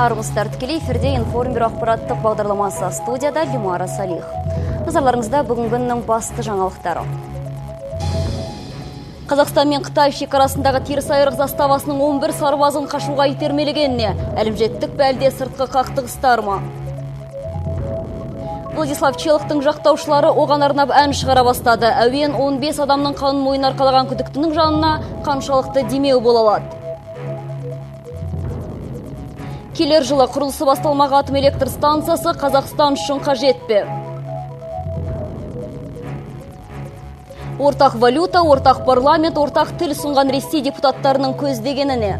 Армысыздар, тікелей эфирде Информбюро ақпараттық бағдарламасы, студияда Лимара Салих. Назарларыңызда бүгінгінің басты жаңалықтары. Қазақстан мен Қытай шекарасындағы Теріс-Айрық заставасының 11 сарбазын қашуға итермелегеніне әлімжеттік пе әлде сыртқы қақтығыстар ма? Владислав Челохтың жақтаушылары оған арнап ән шығара бастады. Әуен 15 адамның қанын мойнына арқалаған күдіктінің жанына қаншалықты демеу бола алады? Келер жылы құрылысы басталмақ атом электр станциясы Қазақстан үшін қажет пе? Ортақ валюта, ортақ парламент, ортақ тіл ұсынған Ресей депутаттарының көздегеніне.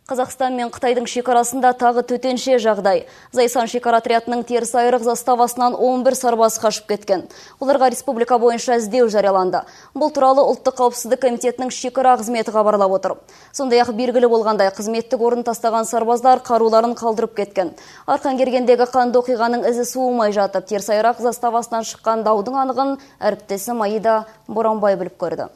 Қазақстан мен Қытайдың шекарасында тағы төтенше жағдай. Зайсан шекара отрядының Теріс-Айрық заставасынан 11 сарбаз қашып кеткен. Оларға республика бойынша іздеу жарияланды. Бұл туралы Ұлттық қауіпсіздік комитетінің шекара қызметі хабарлап отыр. Сондай-ақ белгілі болғандай, қызметтік орын тастаған сарбаздар қаруларын қалдырып кеткен. Арқангергендегі қанды оқиғаның ізі суымай жатып, Теріс-Айрық заставасынан шыққан даудың анығын әріптесім Аида Боранбай біліп көрді.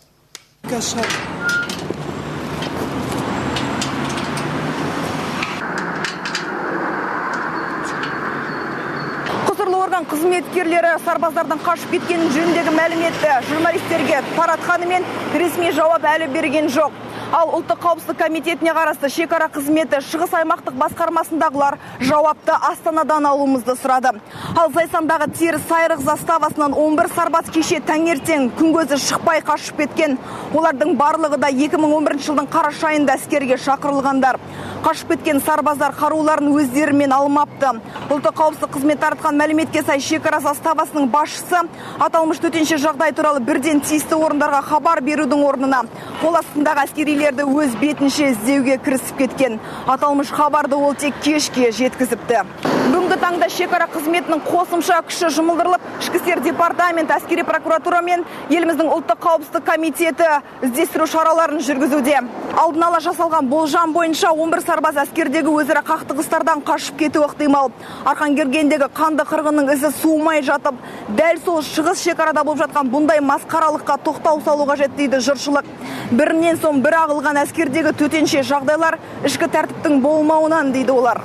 Қызметкерлері сарбаздардың қашып кеткенін жөніндегі мәліметті журналистерге таратқанымен ресми жауап әлі берген жоқ. Ал Ұлттық қауіпсіздік комитетіне қарасты шекара қызметі Шығыс аймақтық басқармасындағылар жауапты Астанадан алуымызды сұрады. Ал Зайсандағы Теріс-Айрық заставасынан 11 сарбаз кеше таңертең күн көзі шықпай қашып кеткен. Олардың барлығы да 2011 жылдың қараша айында әскерге шақырылғандар. Қашып кеткен сарбаздар қаруларын өздерімен алмапты. Ұлттық қауіпсіздік қызметі таратқан мәліметке сай, шекара заставасының басшысы аталмыш төтенше жағдай туралы бірден тиісті орындарға хабар берудің орнына қол астындағы әскерилерді өз бетінше іздеуге кірісіп кеткен. Аталмыш хабарды ол тек кешке жеткізіпті. Бүгінгі таңда шекара қызметінің қосымша күші жұмылдырылып, Ішкі істер департаменті, әскери прокуратура мен еліміздің Ұлттық қауіпсіздік комитеті іздестіру шараларын жүргізуде. Алдын ала жасалған болжам бойынша 11 сарбаз әскердегі өзара қақтығыстардан қашып кетуі ықтимал. Арқангергендегі қанды қырғынның ізі суымай жатып, дәл сол шығыс шекарада болып жатқан бұндай масқаралыққа тоқтау салу қажет дейді жұртшылық. Бірінен соң бірі ағылған әскердегі төтенше жағдайлар ішкі тәртіптің болмауынан дейді олар.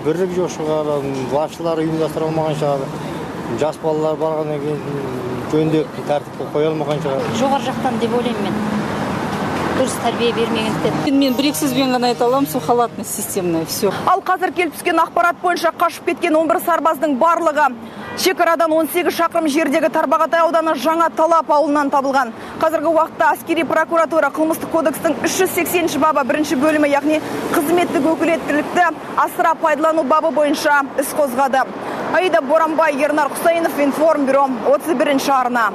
Бірлік жоқ шығар, басшылар ұйымдастыра алмаған шығар, жас балалар барғаннан кейін жөндеп тәртіпке қоя алмаған шығар. Жоғары жақтан деп ойлаймын мен. Дұрыс тәрбие бермегендіктен. Мен бір екі сөзбен ғана айта аламын, сол халатность системная, все. Ал қазір келіп түскен ақпарат бойынша қашып кеткен 11 сарбаздың барлығы шекарадан 18 шақырым жердегі Тарбағатай ауданы Жаңа Талап ауылынан табылған. Қазіргі уақытта әскери прокуратура қылмыстық кодекстің 380 бабы бірінші бөлімі, яғни қызметтік өкілеттілікті асыра пайдалану бабы бойынша іс қозғады. Аида Боранбай, Ернар Құсайынов, Информбюро, 31 арна.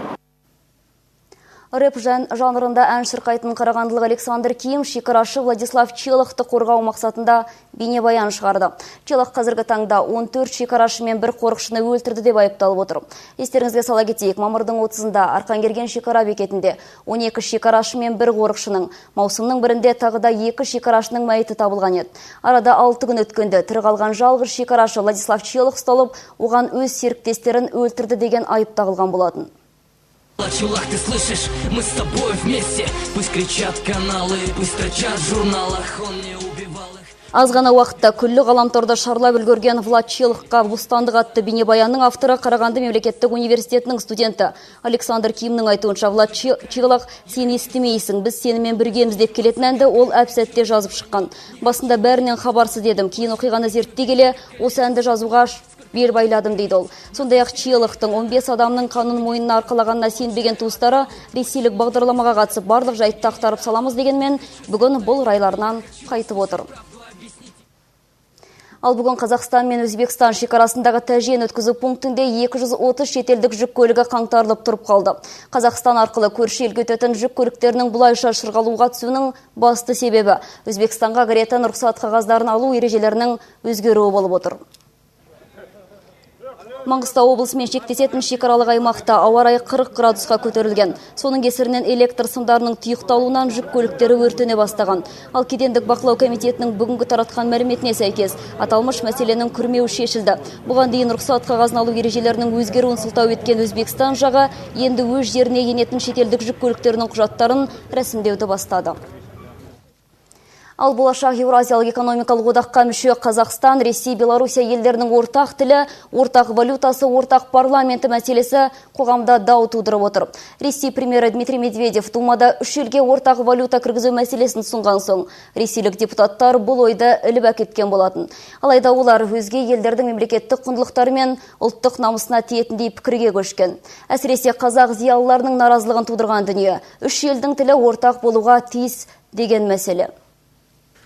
Рэп жанрында ән шырқайтын қарағандылық Александр Ким шекарашы Владислав Челохты қорғау мақсатында бейнебаян шығарды. Челох қазіргі таңда 14 шекарашы мен бір қорықшыны өлтірді деп айыпталып отыр. Естеріңізге сала кетейік, мамырдың 30-ында Арқангерген шекара бекетінде 12 шекарашы мен бір қорықшының, маусымның бірінде тағы да 2 шекарашының мәйіті табылған еді. Арада 6 күн өткенде тірі қалған жалғыз шекарашы Владислав Челох ұсталып, оған өз серіктестерін өлтірді деген айып тағылған болатын. Чулак, ты слышишь, мы с тобой вместе. Пусть кричат каналы, пусть строчат в журналах. Он не убивал их. Аз ғана уақытта күллі ғаламторды шарлап үлгерген Влад Челохқа бостандық атты бейнебаянның авторы Қарағанды мемлекеттік университетінің студенті Александр Кимнің айтуынша, Влад Челох сен естімейсің, біз сенімен біргеміз деп келетін әнді ол әп-сәтте жазып шыққан. Басында бәрінен хабарсыз едім, кейін оқиғаны зерттей келе осы әнді жазуға бел байладым дейді ол. Сондай-ақ Челохтың 15 адамның қанын мойнына арқалағанына сенбеген туыстары ресейлік бағдарламаға қатысып барлық жайтты ақтарып саламыз дегенмен бүгін бұл райларынан қайтып отыр. Ал бүгін Қазақстан мен Өзбекстан шекарасындағы Тәжен өткізу пунктінде 230 шетелдік жүк көлігі қаңтарылып тұрып қалды. Қазақстан арқылы көрші елге өтетін жүк көліктерінің бұлайша шырғалуға түсуінің басты себебі Өзбекстанға кіретін рұқсат қағаздарын алу ережелерінің өзгеруі болып отыр. Маңғыстау облысымен шектесетін шекаралық аймақта ауа райы 40 градусқа көтерілген. Соның кесірінен электр сымдарының тұйықталуынан жүк көліктері өртене бастаған. Ал кедендік бақылау комитетінің бүгінгі таратқан мәліметіне сәйкес, аталмыш мәселенің күрмеуі шешілді. Бұған дейін рұқсат қағазын алу ережелерінің өзгеруін сылтау еткен Өзбекстан жағы енді өз жеріне енетін шетелдік жүк көліктерінің құжаттарын рәсімдеуді бастады. Ал болашақ Еуразиялық экономикалық одаққа мүше Қазақстан, Ресей, Белоруссия елдерінің ортақ тілі, ортақ валютасы, ортақ парламенті мәселесі қоғамда дау тудырып отыр. Ресей премьері Дмитрий Медведев Думада үш елге ортақ валюта кіргізу мәселесін ұсынған соң, ресейлік депутаттар бұл ойды іліп әкеткен болатын. Алайда олар өзге елдердің мемлекеттік құндылықтары мен ұлттық намысына тиетіндей пікірге көшкен. Әсіресе қазақ зиялыларының наразылығын тудырған дүние. Үш елдің тілі ортақ болуға тиіс деген мәселе.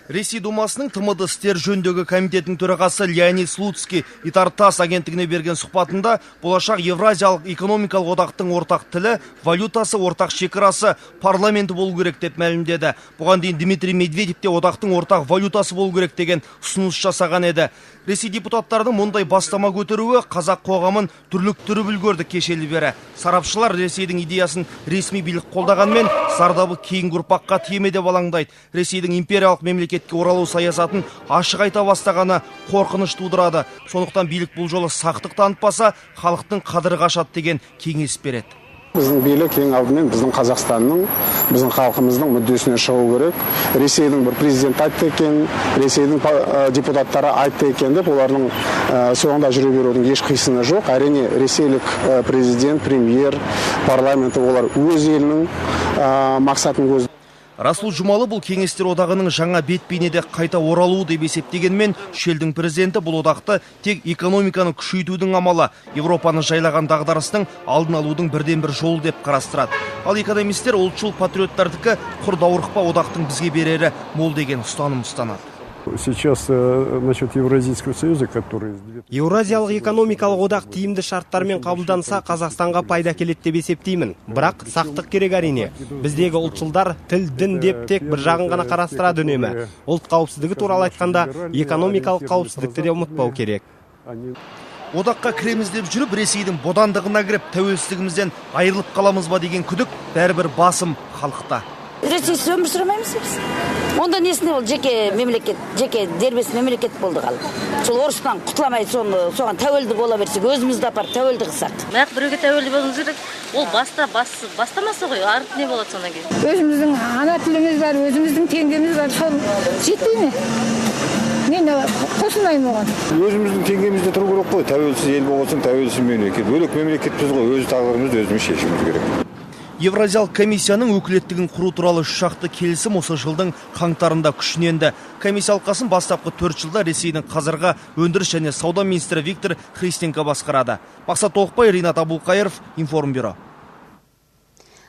Ресей Думасының ТМД істер жөніндегі комитетінің төрағасы Леонид Слуцкий Итар-Тасс агенттігіне берген сұхбатында болашақ Евразиялық экономикалық одақтың ортақ тілі, валютасы, ортақ шекарасы, парламенті болу керек деп мәлімдеді. Бұған дейін Дмитрий Медведев те одақтың ортақ валютасы болу керек деген ұсыныс жасаған еді. Ресей депутаттарының мұндай бастама көтеруі қазақ қоғамын дүрліктіріп үлгерді кешелі бері. Сарапшылар Ресейдің идеясын ресми билік қолдағанмен зардабы кейінгі ұрпаққа тиеме деп алаңдайды. Ресейдің империялық мемлекетке оралу саясатын ашық айта бастағаны қорқыныш тудырады. Сондықтан билік бұл жолы сақтық танытпаса, халықтың қадірі қашады деген кеңес береді. Біздің билік ең алдымен біздің Қазақстанның, біздің халқымыздың мүддесіне шығу керек. Ресейдің бір президенті айтты екен, Ресейдің депутаттары айтты екен деп олардың соңында жүре берудің еш қисыны жоқ. Әрине, ресейлік президент, премьер, парламенті олар өз елінің мақсатын көздейді. Расул Жұмалы бұл кеңестер одағының жаңа бет бейнеде қайта оралуы деп есептегенмен, үш елдің президенті бұл одақты тек экономиканы күшейтудің амалы, Европаны жайлаған дағдарыстың алдын алудың бірден-бір жолы деп қарастырады. Ал экономистер ұлтшыл патриоттардікі құр даурықпа одақтың бізге берері мол деген ұстаным ұстанады. Сейчас насчет Евразийского союза, который... Еуразиялық экономикалық одақ тиімді шарттармен қабылданса, Қазақстанға пайда келеді деп есептеймін. Бірақ сақтық керек әрине. Біздегі ұлтшылдар тіл, дін деп тек бір жағын ғана қарастырады үнемі. Ұлт қауіпсіздігі туралы айтқанда, экономикалық қауіпсіздікті де ұмытпау керек. Одаққа кіреміз деп жүріп, Ресейдің бодандығына кіріп, тәуелсіздігімізден айырылып қаламыз ба деген күдік бәрібір басым халықта. Ресейсіз өмір сүрмейміз біз. Онда несіне ол жеке мемлекет, жеке дербес мемлекет болды қал. Сол орыстан құтыламай соған тәуелді бола берсек, өзімізді апарып тәуелді қылсақ. Бірақ біреуге тәуелді болуымыз керек. Ол бастамасы ғой, арты не болады содан кейін? Өзіміздің ана тіліміз бар, өзіміздің теңгеміз бар, сол жетпей ме? Мен қосылмаймын оған. Өзіміздің теңгемізде тұру керек қой, тәуелсіз ел болсын, тәуелсіз мемлекет. Бөлек мемлекетпіз ғой, өз тағдырымызды өзіміз шешуіміз керек. Евразиялық комиссияның өкілеттігін құру туралы үшжақты келісім осы жылдың қаңтарында күшіне енді. Комиссия алқасын бастапқы 4 жылда Ресейдің қазіргі өндіріс және сауда министрі Виктор Христенко басқарады. Мақсат Толықбай, Ринат Абулқайыров, Информбюро.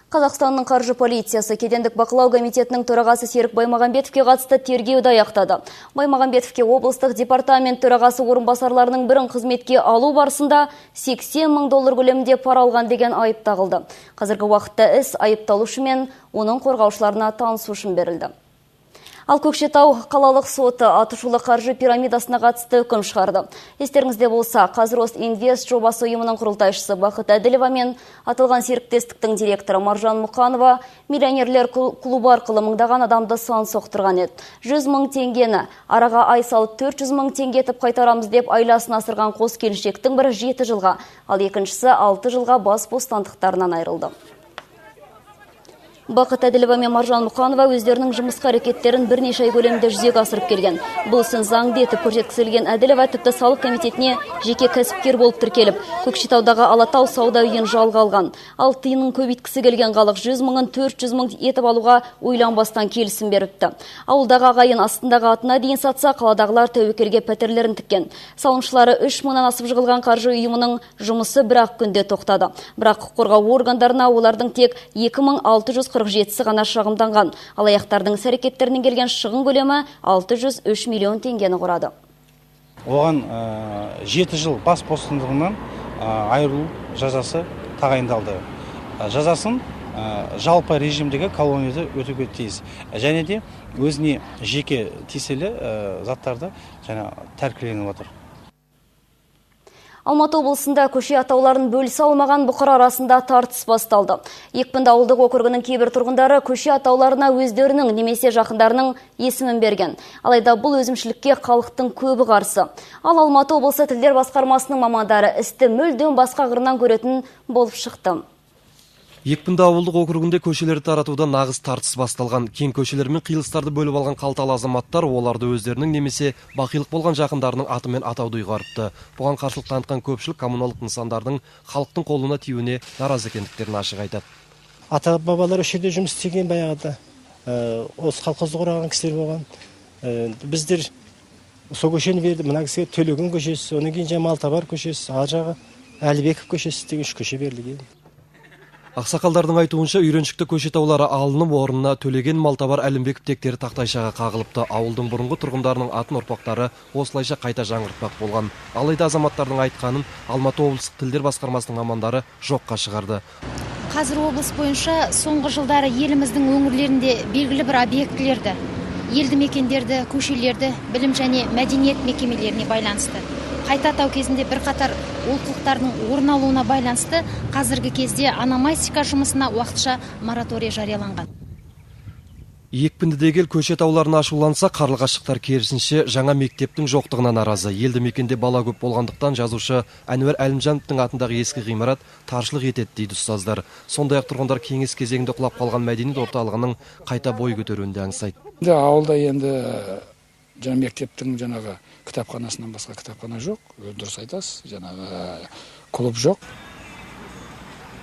Қазақстанның қаржы полициясы кедендік бақылау комитетінің төрағасы Серік Баймағамбетовке қатысты тергеуді аяқтады. Баймағамбетовке облыстық департамент төрағасы орынбасарларының бірін қызметке алу барысында 80 мың доллар көлемінде пара алған деген айып тағылды. Қазіргі уақытта іс айыпталушы мен оның қорғаушыларына танысу үшін берілді. Ал Көкшетау қалалық соты атышулы қаржы пирамидасына қатысты үкім шығарды. Естеріңізде болса, Қазрост Инвест жобасы ұйымының құрылтайшысы Бақыт Әділова мен аталған серіктестіктің директоры Маржан Мұқанова миллионерлер клубы арқылы мыңдаған адамды сан соқтырған еді. 100 мың теңгені араға ай салып 400 мың теңге етіп қайтарамыз деп айласын асырған қос келіншектің бірі 7 жылға, ал екіншісі 6 жылға бас бостандықтарынан айырылды. Бақыт Әділова мен Маржан Мұқанова өздерінің жұмысқа әрекеттерін бірнеше ай көлемінде жүзеге асырып келген. Бұл ісін заңды етіп көрсеткізілген Әділова тіпті салық комитетіне жеке кәсіпкер болып тіркеліп, Көкшетаудағы Алатау сауда үйін жалға алған. Ал тиынын көбейткісі келген халық 100 мыңын 400 мың етіп алуға ойланбастан келісім беріпті. Ауылдағы ағайын астындағы атына дейін сатса, қаладағылар тәуекелге пәтерлерін тіккен. Салымшылары 3 мыңнан асып жығылған қаржы ұйымының жұмысы бір-ақ күнде тоқтады. Бірақ құқық қорғау органдарына олардың тек 2647-сі ғана шағымданған. Алаяқтардың іс әрекеттерінен келген шығын көлемі 603 миллион теңгені құрады. Оған 7 жыл бас бостандығынан айырылу жазасы тағайындалды. Жазасын жалпы режимдегі колонияда өтуге тиіс. Және де өзіне жеке тиесілі заттарды және тәркіленіп отыр. Алматы облысында көше атауларын бөлісе алмаған бұқара арасында тартыс басталды. Екпінді ауылдық округінің кейбір тұрғындары көше атауларына өздерінің немесе жақындарының есімін берген. Алайда бұл өзімшілікке халықтың көбі қарсы. Ал Алматы облысы тілдер басқармасының мамандары істі мүлдем басқа қырынан көретін болып шықты. Екпінді ауылдық округінде көшелерді таратуда нағыз тартыс басталған. Кең көшелер мен қиылыстарды бөліп алған қалталы азаматтар оларды өздерінің немесе бақилық болған жақындарының атымен атауды ұйғарыпты. Бұған қарсылық танытқан көпшілік коммуналдық нысандардың халықтың қолына тиюіне наразы екендіктерін ашық айтады. Ата бабалар осы жерде жұмыс істеген баяғыда. Осы колхозды құраған кісілер болған. Біздер сол көшені берді, мына кісіге Төлеген көшесі, одан кейін жаңа Малтабар көшесі, ар жағы Әлібеков көшесі деген үш көше берілген. Ақсақалдардың айтуынша, үйреншікті көше таулары алынып, орнына Төлеген, Малтабар, Әлімбеков тектері тақтайшаға қағылыпты. Ауылдың бұрынғы тұрғындарының атын ұрпақтары осылайша қайта жаңғыртпақ болған. Алайда азаматтардың айтқанын Алматы облыстық тілдер басқармасының мамандары жоққа шығарды. Қазір облыс бойынша соңғы жылдары еліміздің өңірлерінде белгілі бір объектілерді, елді мекендерді, көшелерді, білім және мәдениет мекемелеріне байланысты қайта атау кезінде бірқатар олқылықтардың орын алуына байланысты қазіргі кезде ономастика жұмысына уақытша мораторий жарияланған. Екпіндідегі ел көше тауларына ашуланса, қарлығаштықтар керісінше жаңа мектептің жоқтығына наразы. Елді мекенде бала көп болғандықтан жазушы Әнуар Әлімжановтың атындағы ескі ғимарат таршылық етеді дейді ұстаздар. Сондай-ақ тұрғындар кеңес кезеңінде құлап қалған мәдениет орталығының қайта бой көтеруін де аңсайды. Ауылда енді жаңа мектептің жаңағы кітапханасынан басқа кітапхана жоқ, дұрыс айтасыз, жаңағы клуб жоқ.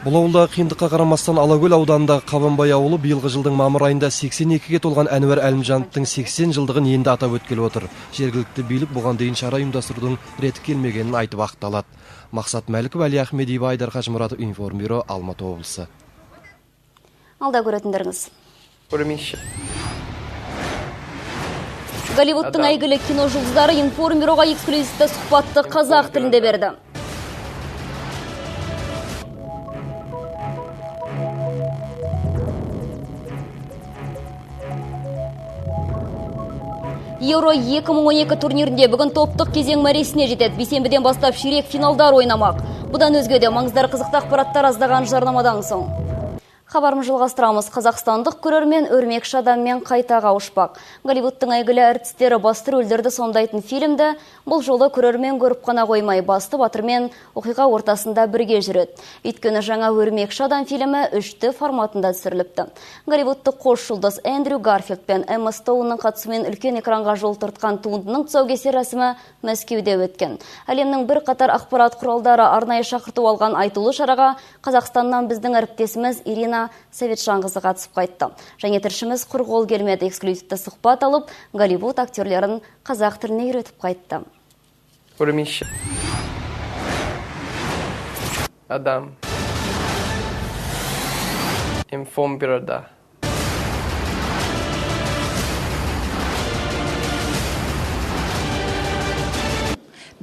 Бұл ауылдағы қиындыққа қарамастан Алакөл ауданындағы Қабанбай ауылы биылғы жылдың мамыр айында 82-ге толған Әнуар Әлімжановтың 80 жылдығын енді атап өткелі отыр. Жергілікті билік бұған дейін шара ұйымдастырудың реті келмегенін айтып ақталады. Мақсат Мәліков, Әли Ахмедиев, Айдар Қажымұратов, Информбюро, Алматы облысы. Алда көретіндеріңіз. Голливудтың әйгілі кино жұлдыздары Информбюроға эксклюзивті сұхбатты қазақ тілінде берді. Еуро 2012 турнирінде бүгін топтық кезең мәресіне жетеді. Бейсенбіден бастап ширек финалдар ойнамақ. Бұдан өзге де маңызды қызықты ақпараттар аздаған жарнамадан соң. Хабарымызды жалғастырамыз. Қазақстандық көрермен өрмекші адаммен қайта қауышпақ. Голливудтың әйгілі әртістері басты рөлдерді сомдайтын фильмді бұл жолы көрермен көріп қана қоймай, басты батырмен оқиға ортасында бірге жүреді. Өйткені жаңа өрмекші адам фильмі 3D форматында түсіріліпті. Голливудтық қос жұлдыз Эндрю Гарфилд пен Эмма Стоунның қатысуымен үлкен экранға жол тартқан туындының тұсаукесер рәсімі Мәскеуде өткен. Әлемнің бірқатар ақпарат құралдары арнайы шақырту алған айтулы шараға Қазақстаннан біздің әріптесіміз Ирина Советжанқызы қатысып қайтты. Және тілшіміз құр қол келмеді, эксклюзивті сұхбат алып, Голливуд актерлерін қазақ тіліне үйретіп қайтты. Өрмекші адам Информбюрода.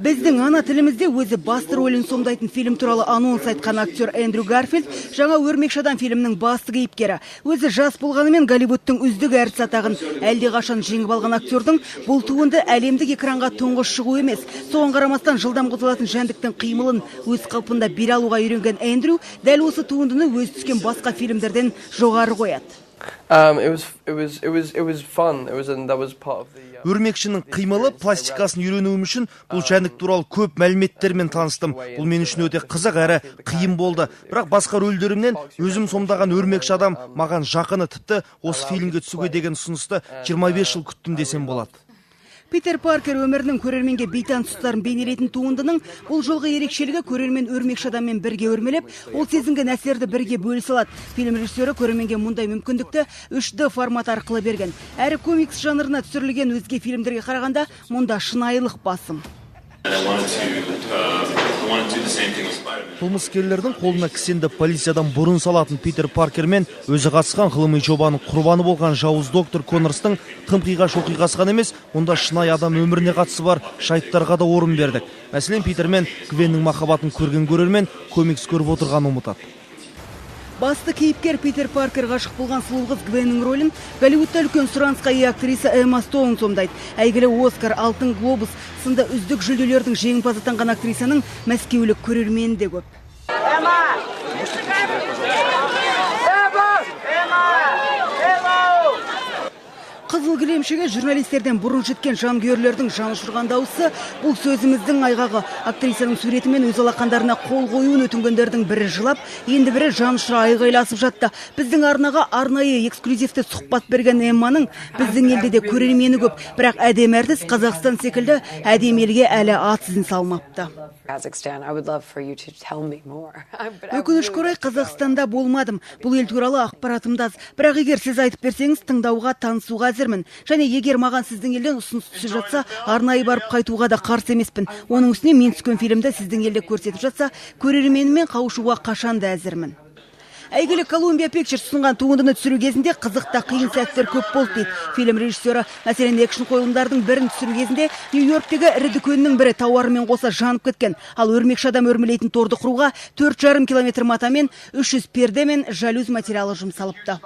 Біздің ана тілімізде өзі басты рөлін сомдайтын фильм туралы анонс айтқан актер Эндрю Гарфилд жаңа өрмекші адам фильмінің басты кейіпкері. Өзі жас болғанымен Голливудтың үздік әртісі атағын әлдеқашан жеңіп алған актердің бұл туынды әлемдік экранға тұңғыш шығу емес. Соған қарамастан жылдам қозғалатын жәндіктің қимылын өз қалпында бере алуға үйренген Эндрю дәл осы туындыны өзі түскен басқа фильмдерден жоғары қояды. Өрмекшінің қимылы пластикасын үйренуім үшін бұл жәндік туралы көп мәліметтермен таныстым. Бұл мен үшін өте қызық әрі қиын болды. Бірақ басқа рөлдерімнен өзім сомдаған өрмекші адам маған жақыны, тіпті осы фильмге түсуге деген ұсынысты 25 жыл күттім десем болады. Питер Паркер өмірінің көрерменге бейтаныс тұстарын бейнелейтін туындының бұл жолғы ерекшелігі көрермен өрмекші адаммен бірге өрмелеп, ол сезінген әсерді бірге бөлісе алады. Фильм режиссері көрерменге мұндай мүмкіндікті 3D формат арқылы берген. Әрі комикс жанрына түсірілген өзге фильмдерге қарағанда мұнда шынайылық басым. Қылмыскерлердің қолына кісенді полициядан бұрын салатын Питер Паркер мен өзі қатысқан ғылыми жобаның құрбаны болған жауыз доктор Коннорстың тым қиғаш оқиғасы ғана емес, онда шынайы адам өміріне қатысы бар жайттарға да орын бердік. Мәселен, Питер мен Гвеннің махаббатын көрген көрермен комикс көріп отырғанын ұмытады. Басты кейіпкер Питер Паркер ғашық болған сұлу қыз Гвеннің рөлін Голливудта үлкен сұранысқа ие актриса Эмма Стоун сомдайды. Әйгілі Оскар, Алтын Глобус сынды үздік жүлделердің жеңімпазы атанған актрисаның мәскеулік көрермені де көп. Қызыл кілемшеге журналистерден бұрын жеткен жанкүйерлердің жан ұшырған дауысы бұл сөзіміздің айғағы. Актрисаның суретімен өз алақандарына қол қоюын өтінгендердің бірі жылап, енді бірі жан ұшыра айғайласып жатты. Біздің арнаға арнайы эксклюзивті сұхбат берген Эмманың біздің елде де көрермені көп, бірақ әдемі әртіс Қазақстан секілді әдемі елге әлі ат ізін салмапты. Өкінішке орай, Қазақстанда болмадым. Бұл ел туралы ақпаратым да аз. Бірақ егер сіз айтып берсеңіз, тыңдауға, танысуға әзірмін. Және егер маған сіздің елден ұсыныс түсіп жатса, арнайы барып қайтуға да қарсы емеспін. Оның үстіне мен түскен фильмді сіздің елде көрсетіп жатса, көрерменіммен қауышуға қашан да әзірмін. Әйгілі Columbia Pictures ұсынған туындыны түсіру кезінде қызық та қиын сәттер көп болды дейді фильм режиссері. Мәселен, экшн қойылымдардың бірін түсіру кезінде Нью-Йорктегі ірі дүкеннің бірі тауарымен қоса жанып кеткен. Ал өрмекші адам өрмелейтін торды құруға 4,5 километр матамен 300 перде мен жалюз материалы жұмсалыпты.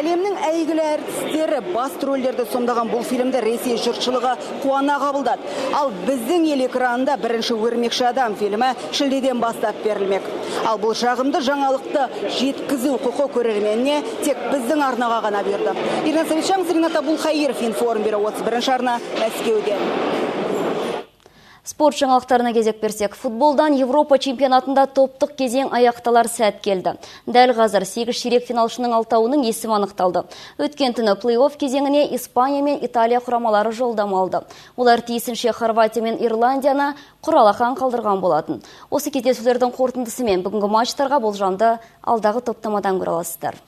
Әлемнің әйгілі әртістері басты рөлдерді сомдаған бұл фильмді Ресей жұртшылығы қуана қабылдады. Ал біздің ел экранында бірінші өрмекші адам фильмі шілдеден бастап берілмек. Ал бұл жағымды жаңалықты жеткізу құқы көрерменіне тек біздің арнаға ғана бұйырды. Ирина Савичан, Ринат Абулхаиров, Информбюро, 31 арна, Мәскеуден. Спорт жаңалықтарына кезек берсек, футболдан Европа чемпионатында топтық кезең аяқталар сәт келді. Дәл қазір 8 ширек финалшының алтауының есімі анықталды. Өткен түні плей-офф кезеңіне Испания мен Италия құрамалары жолдама алды. Олар тиісінше Хорватия мен Ирландияны құралақан қалдырған болатын. Осы кездесулердің қорытындысымен бүгінгі матчтарға болжамды алдағы топтамадан көре аласыздар.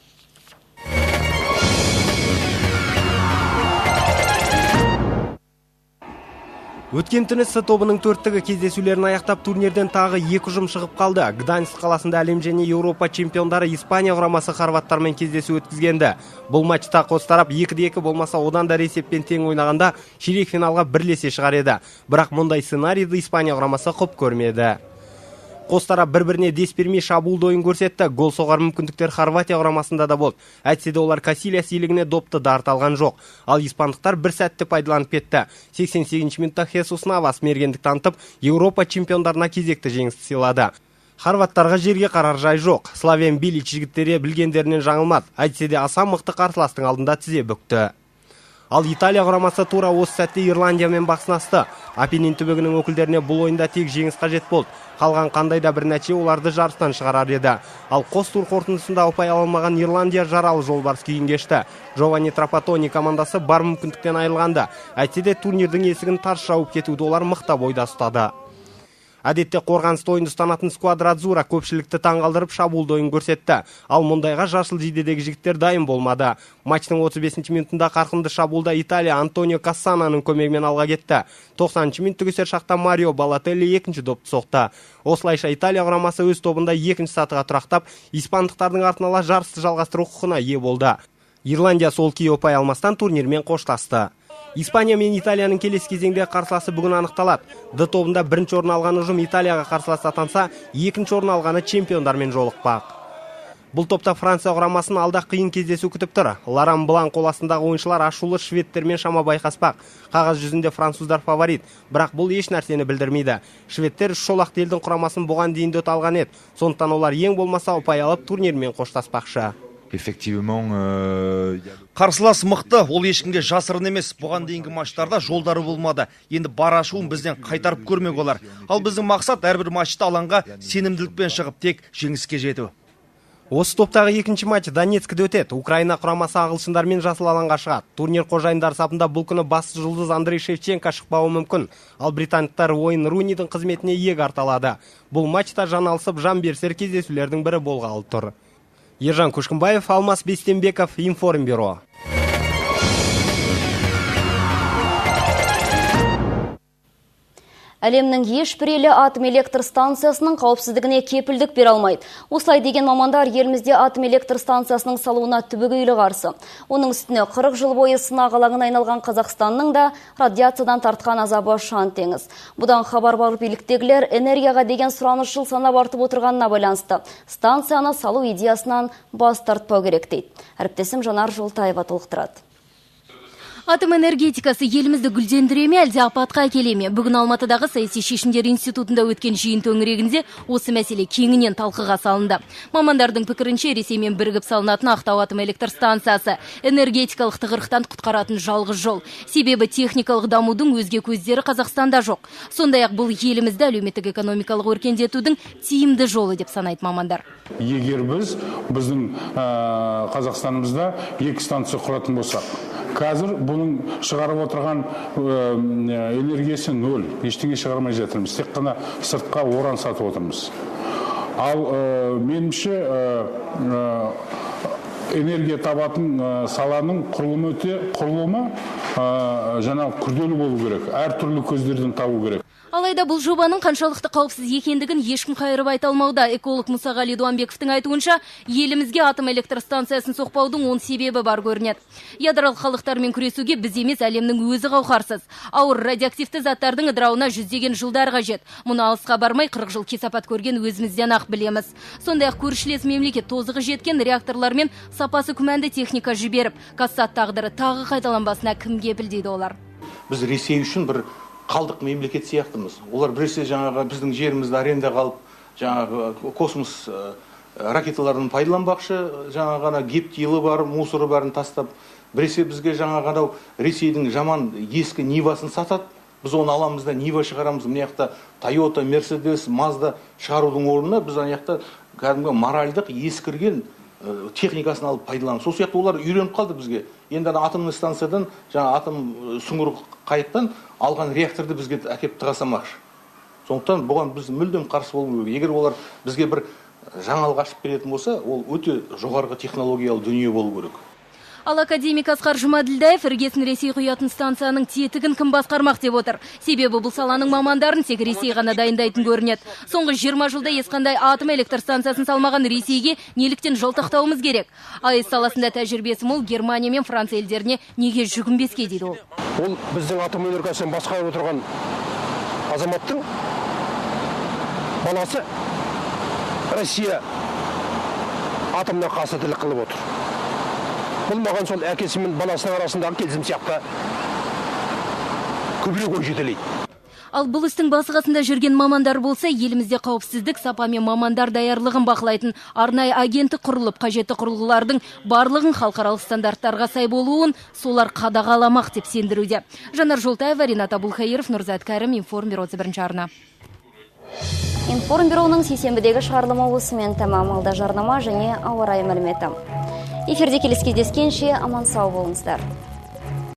Өткен түні С тобының төрттігі кездесулерін аяқтап, турнирден тағы екі ұжым шығып қалды. Гданьск қаласында әлем және Еуропа чемпиондары Испания құрамасы хорваттармен кездесу өткізгенді. Бұл матчта қос тарап 2-2 болмаса одан да есеппен тең ойнағанда ширек финалға бірлесе шығар еді. Бірақ мұндай сценарийді Испания құрамасы құп көрмеді. Қос тарап бір-біріне дес бермей шабуылды ойын көрсетті. Гол соғар мүмкіндіктер Хорватия құрамасында да болды. Әйтсе де олар Касильяс иелігіне допты дарыта алған жоқ. Ал испандықтар бір сәтті пайдаланып кетті. 88 минутта Хесус Навас мергендік танытып, Еуропа чемпиондарына кезекті жеңісті сыйлады. Хорваттарға жерге қарар жай жоқ. Славен Билич жігіттері білгендерінен жаңылмады. Әйтсе де аса мықты қарсыластың алдында тізе бүкті. Ал Италия құрамасы тура осы сәтте Ирландиямен бақ сынасты. Апеннин түбегінің өкілдеріне бұл ойында тек жеңіс қажет болды. Қалған қандай да бір нәтиже оларды жарыстан шығарар еді. Ал қос тур қорытындысында ұпай ала алмаған Ирландия жаралы жолбарыс күйін кешті. Джованни Трапаттони командасы бар мүмкіндіктен айырылғанды. Әйтсе де турнирдің есігін тарс жауып кетуді олар мықтап ойда ұстады. Әдетте қорғанысты ойынды ұстанатын Сквадра Адзура көпшілікті таңғалдырып шабуылды ойын көрсетті. Ал мұндайға жасыл жейдедегі жігіттер дайын болмады. Матчтың 35 минутында қарқынды шабуылда Италия Антонио Кассананың көмегімен алға кетті. 90 минут түгесер шақта Марио Балотелли екінші допты соқты. Осылайша Италия құрамасы өз тобында екінші сатыға тұрақтап, испандықтардың артын ала жарысты жалғастыру құқығына ие болды. Ирландия сол күйі ұпай алмастан турнирмен қоштасты. Испания мен Италияның келесі кезеңде қарсыласы бүгін анықталады. Д тобында бірінші орын алған ұжым Италияға қарсылас атанса, екінші орын алғаны чемпиондармен жолықпақ. Бұл топта Франция құрамасын алда қиын кездесу күтіп тұр. Лоран Блан қол астындағы ойыншылар ашулы шведтермен шама байқаспақ. Қағаз жүзінде француздар фаворит, бірақ бұл еш нәрсені білдірмейді. Шведтер үш жолақты елдің құрамасын бұған дейін де ұта алған еді. Сондықтан олар ең болмаса ұпай алып турнирмен қоштаспақшы. Қарсылас мықты, ол ешкімге жасырын емес. Бұған дейінгі матчтарда жолдары болмады. Енді бар ашуын бізден қайтарып көрмек олар. Ал біздің мақсат әрбір матчта алаңға сенімділікпен шығып, тек жеңіске жету. Осы топтағы екінші матч Донецкіде өтеді. Украина құрамасы ағылшындармен жасыл алаңға шығады. Турнир қожайындары сапында бұл күні басты жұлдыз Андрей Шевченко шықпауы мүмкін. Ал британдықтар Уэйн Рунидің қызметіне иек арталады. Бұл матчта жан алысып, жан берісер кездесулердің бірі болғалы тұр. Ержан Көшкінбаев, Алмас Бестенбеков, Информбюро. Әлемнің ешбір елі атом электр станциясының қауіпсіздігіне кепілдік бере алмайды. Осылай деген мамандар елімізде атом электр станциясының салуына түбегейлі қарсы. Оның үстіне 40 жыл бойы сынақ алаңына айналған Қазақстанның да радиациядан тартқан азабы шан теңіз. Бұдан хабар бар биліктегілер энергияға деген сұраныс жыл санап артып отырғанына байланысты станцияны салу идеясынан бас тартпау керек дейді. Әріптесім Жанар Жолтаева толықтырады. Атом энергетикасы елімізді гүлдендіре ме, әлде апатқа әкеле ме? Бүгін Алматыдағы саяси шешімдер институтында өткен жиын төңірегінде осы мәселе кеңінен талқыға салынды. Мамандардың пікірінше, Ресеймен бірігіп салынатын Ақтау атом электр станциясы энергетикалық тығырықтан құтқаратын жалғыз жол. Себебі техникалық дамудың өзге көздері Қазақстанда жоқ. Сондай-ақ бұл елімізді әлеуметтік экономикалық өркендетудің тиімді жолы деп санайды мамандар. Егер біз біздің Қазақстанымызда екі станция құратын болсақ, қазір бұның шығарып отырған энергиясы нөл, ештеңе шығармай жатырмыз, тек қана сыртқа оран сатып отырмыз. Ал меніңше энергия табатын саланың құрылымы жаңағы күрделі болу керек, әртүрлі көздерден табу керек. Алайда бұл жобаның қаншалықты қауіпсіз екендігін ешкім қайырып айта алмауда. Эколог Мұсағали Дуанбековтің айтуынша, елімізге атом электр станциясын соқпаудың 10 себебі бар көрінеді. Ядролық қалдықтармен күресуге біз емес, әлемнің өзі қауқарсыз. Ауыр радиоактивті заттардың ыдырауына жүздеген жылдар қажет. Мұны алысқа бармай 40 жыл кесапат көрген өзімізден ақ білеміз. Сондай-ақ көршілес мемлекет тозығы жеткен реакторлармен сапасы күмәнді техника жіберіп, Кассат тағдыры тағы қайталанбасына кім кепіл дейді олар. Біз Ресей үшін бір қалдық мемлекет сияқтымыз. Олар біресе жаңағы біздің жерімізді арендаға алып, жаңағы космос ракеталарын пайдаланбақшы, жаңағы ана гептилі бар, мусоры барын тастап, біресе бізге жаңағы анау Ресейдің жаман ескі Нивасын сатады. Біз оны аламыз да Нива шығарамыз. Мына жақта Тойота, Мерседес, Мазда шығарудың орнына біз ана жақта кәдімгі моральдық ескірген техникасын алып пайдаланамыз. Сол сияқты олар үйреніп қалды бізге. Енді ана атомный станциядан, жаңа атом сүңгуір қайықтан алған реакторды бізге әкеп тыға салмақшы. Сондықтан бұған біз мүлдем қарсы болу керек. Егер олар бізге бір жаңалық ашып беретін болса, ол өте жоғарғы технологиялы дүние болу керек. Ал академик Асқар Жұмаділдаев іргесін Ресей құятын станцияның тетігін кім басқармақ деп отыр. Себебі бұл саланың мамандарын тек Ресей ғана дайындайтын көрінеді. Соңғы 20 жылда ешқандай атом электр станциясын салмаған Ресейге неліктен жалтақтауымыз керек? АЭС саласында тәжірибесі мол Германия мен Франция елдеріне неге жүгінбеске дейді ол. Ол біздің атом энергиясын басқарып отырған азаматтың баласы Россия атомына қарсы тіл қылып отыр. Бұл маған сол әкесі мен баласының арасындағы келісім сияқты көбірек ой жетелейді. Ал бұл істің басы қасында жүрген мамандар болса, елімізде қауіпсіздік, сапа мен мамандар даярлығын бақылайтын арнайы агенттік құрылып, қажетті құрылғылардың барлығын халықаралық стандарттарға сай болуын солар қадағаламақ деп сендіруде. Жанар Жолтаева, Ринат Абулхаиров, Нұрзат Кәрім, Информбюро, 1 арна. Информбюроның сейсенбідегі шығарылымы осымен тәмам. Алда жарнама және ауа райы мәліметі. Эфирде келесі кездескенше аман сау болыңыздар.